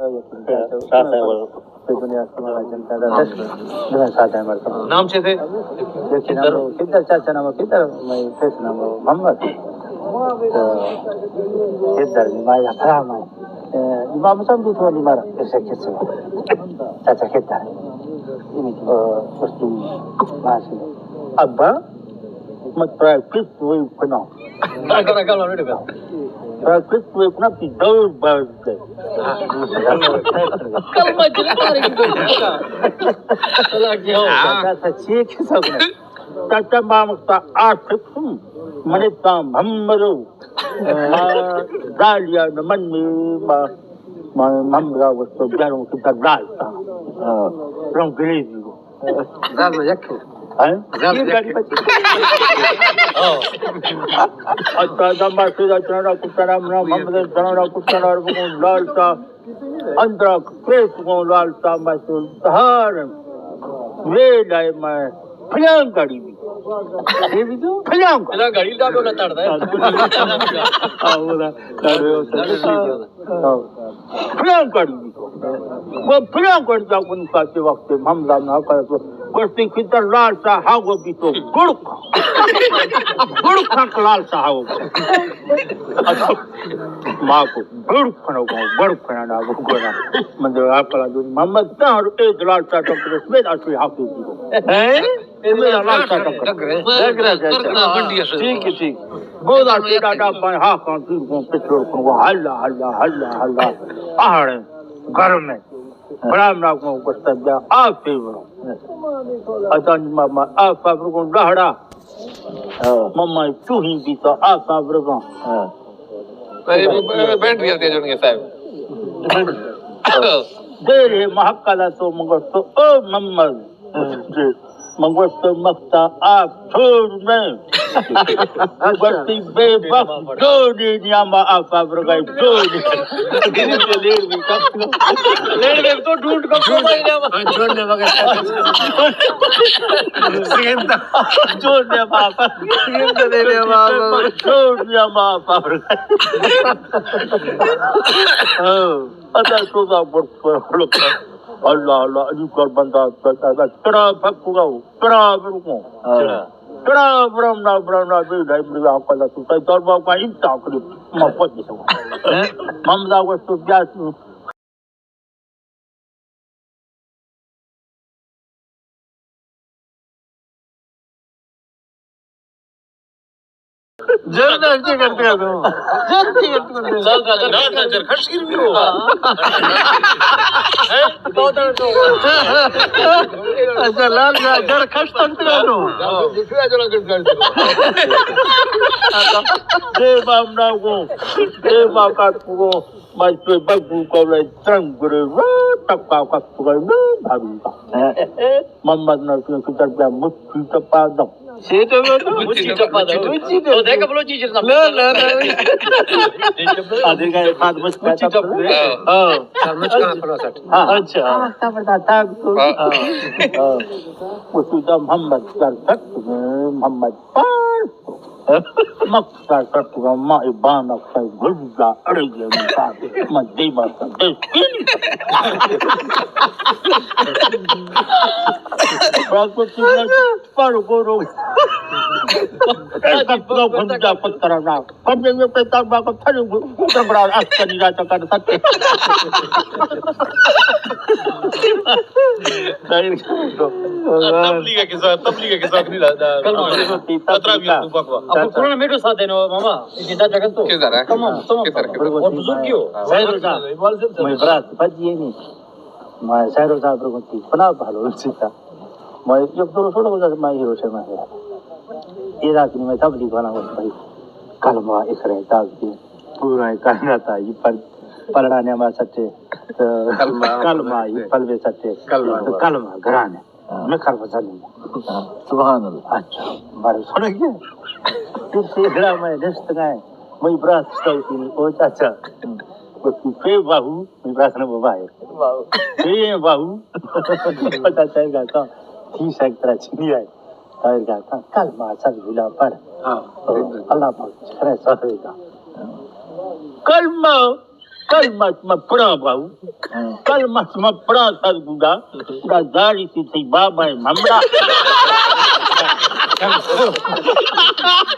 ساتھ ہے وہ۔ دنیا سے ہمارا جنتا دا دس، دنیا ساتھ ہے ہمارا۔ نام چے تھے؟ دیکھیں نام، کدھر چاچا نام، کدھر میں کس نام، محمد۔ تو کدھر میں فرام ہے۔ اے، امام حسین بھی تو نہیں مارا، ایسے کس۔ چاچا کدھر؟ اے، اس کی ماسی۔ ابا، مت پرائے کس وہی کنا۔ کنا، کنا، کنا، کنا۔ پرائے کس وہی کنا، تی دور بار دے۔ کلمہ جن مارے کی بول۔ اللہ کی ہو۔ چاچا، چاچا، چی کسا کنا؟ چاچا، ما مکتا آ سکھوں، منی تا محمدو۔ ما دالیا نہ من می، ما، ما محمدا وستو بیاروں کہ در دال تا۔ ہاں۔ رنگ گریزی کو۔ زال میں یک۔ ہیں؟ زال میں یک۔ ہاں۔ اچھا، دا ما سیدھا چنا کتنا، منا محمد چنا کتنا، اور لال تا۔ اندرا کریس گوں لال تا مسئول تہار۔ ویل ءَ میں پھلیاں گاڑی بھی۔ یہ بھی تو پھلیاں گاڑی۔ پھلیاں گاڑی ڈاکو نہ تڑدا ہے۔ ہاں، وہ نا، ڈاکو۔ ہاں۔ پھلیاں گاڑی بھی۔ وہ پھلیاں گاڑی ڈاکو نہ تڑدا وقت ہم زامنا کر تو۔ گوشتی کہ در لال تا ہاگو بھی تو گڑ کھا۔ گڑ کھا لال تا ہاگو۔ اچھا۔ ما کو گڑ کھنو گو، گڑ کھنا نا گو گڑا۔ من دے آپ کلا دو محمد تا اور اے دلال تا ڈاکٹر اسماعیل آشوی حافظ دی کو۔ ہیں؟ اے دلال تا ڈاکٹر۔ ڈاکٹر۔ ڈاکٹر۔ ٹھیک ہے، ٹھیک۔ بہت آ پیڑا ڈا پان ہا کان تیر کو پچھوڑ کو۔ ہلا، ہلا، ہلا، ہلا۔ آہڑے گرم ہے۔ بڑا منا کو گوشتا بیا، آ فیور۔ اچھا، ماما، آ فیور کو لہڑا۔ ہاں۔ مما چوہی بیتا آساں برگاں۔ ہاں۔ اے، اے، بینڈ بھی آتے جوڑ گے صاحب۔ دیر ہے محقلہ تو منگوستو، او محمد۔ ہاں۔ جی، منگوستو مختا آپ چھوڑ میں۔ اچھا۔ گوشتی بے وقت جو دے دیا ما آساں برگاں، جو دے۔ لیڑ میں تو ڈھونڈ کو ڈھونڈ۔ ہاں، جوڑ نے مگر۔ سگندا۔ جوڑ نے بابا۔ سگندا دے نے بابا۔ جوڑ نے بابا۔ ہاں۔ ادا سودا بڑ، بڑ، بڑ۔ اللہ، اللہ، علی کر بندہ، بندہ، ترا پھکو گا، ترا برکو۔ ہاں۔ ترا برم نا، برم نا، بے ڈھائی بڑی آپ کا تو کئی دور بابا انتا کری، ما پوچھ سو۔ ہاں۔ ممدا کو تو کیا جر نہ چی کرتے ہو؟ جر چی کرتے ہو؟ لال راجہ، لال راجہ، خشیر بھی ہو۔ اچھا، لال راجہ، خش تنت کرو۔ دے بام نہ کو، دے بام کا کو۔ مجبور بگو کو لے ترنگ گرے، وہ تک کا کس گئے، وہ بھاگی کا۔ محمد نبی کی طرف مٹھی چپا دم۔ سے تو وہ تو مٹھی چپا دم۔ مٹھی تو دیکھ بلوچی چیز نہ۔ نہ، نہ، نہ۔ آ دیکھا ایک ہاتھ مٹھی چپ۔ ہاں۔ سر مچ کرا پڑا سٹ۔ ہاں۔ اچھا۔ آہ، خبردار، تاک تو۔ ہاں۔ ہاں۔ وہ تو محمد سر سٹ، محمد پار۔ مکسا کٹگا ما اے بانک سر گلزا اڑے گئے، من دیما سر دے۔ پر گورو۔ اے کٹگا گنجا پترا نا۔ کم میں پیتا با کو تھرو بڑا اکثر نہیں رہتا کر سکتے۔ تبلیغ کے ساتھ، تبلیغ کے ساتھ نہیں رہتا۔ کلمہ۔ پترا بھی تو بکوا۔ اب قرآن میٹھو ساتھ دینا ماما۔ اے جندا جگت تو۔ کس طرح؟ تمام، تمام۔ کس طرح؟ اور بزرگ کیوں؟ سہرو صاحب۔ مئے برات بجی نہیں۔ مئے سہرو صاحب رگتی پنا بھالو سیتا۔ مئے یک دو سوڑ گزار مئے ہیرو سے مئے۔ اے رات نہیں مئے تبلیغ والا بھائی۔ کلمہ اکھرے تاک دی۔ پورا کائنات آئی پر، پلڑا نے ہما سچے۔ تو کلمہ۔ کلمہ آئی پلوے سچے۔ کلمہ۔ تو کلمہ گرانے۔ ہاں۔ میں کر بزن۔ ہاں۔ سبحان اللہ۔ اچھا، بارے سن گیا۔ پھر سے گڑا میں نشت گئے۔ میں برات سوتی او چاچا۔ ہم۔ وہ تو پہ باہو، میں برات نے بابا ہے۔ باہو۔ پہ باہو۔ پتا چل گیا تھا۔ تھی سیک ترا چنی ہے۔ تایر گیا تھا۔ کلمہ سب بھلا پڑھ۔ ہاں۔ تو اللہ پاک کرے سب کا۔ کلمہ کل مس مپڑا باو، کل مس مپڑا سر گودا، گودا زاری تی تی بابا ممڑا۔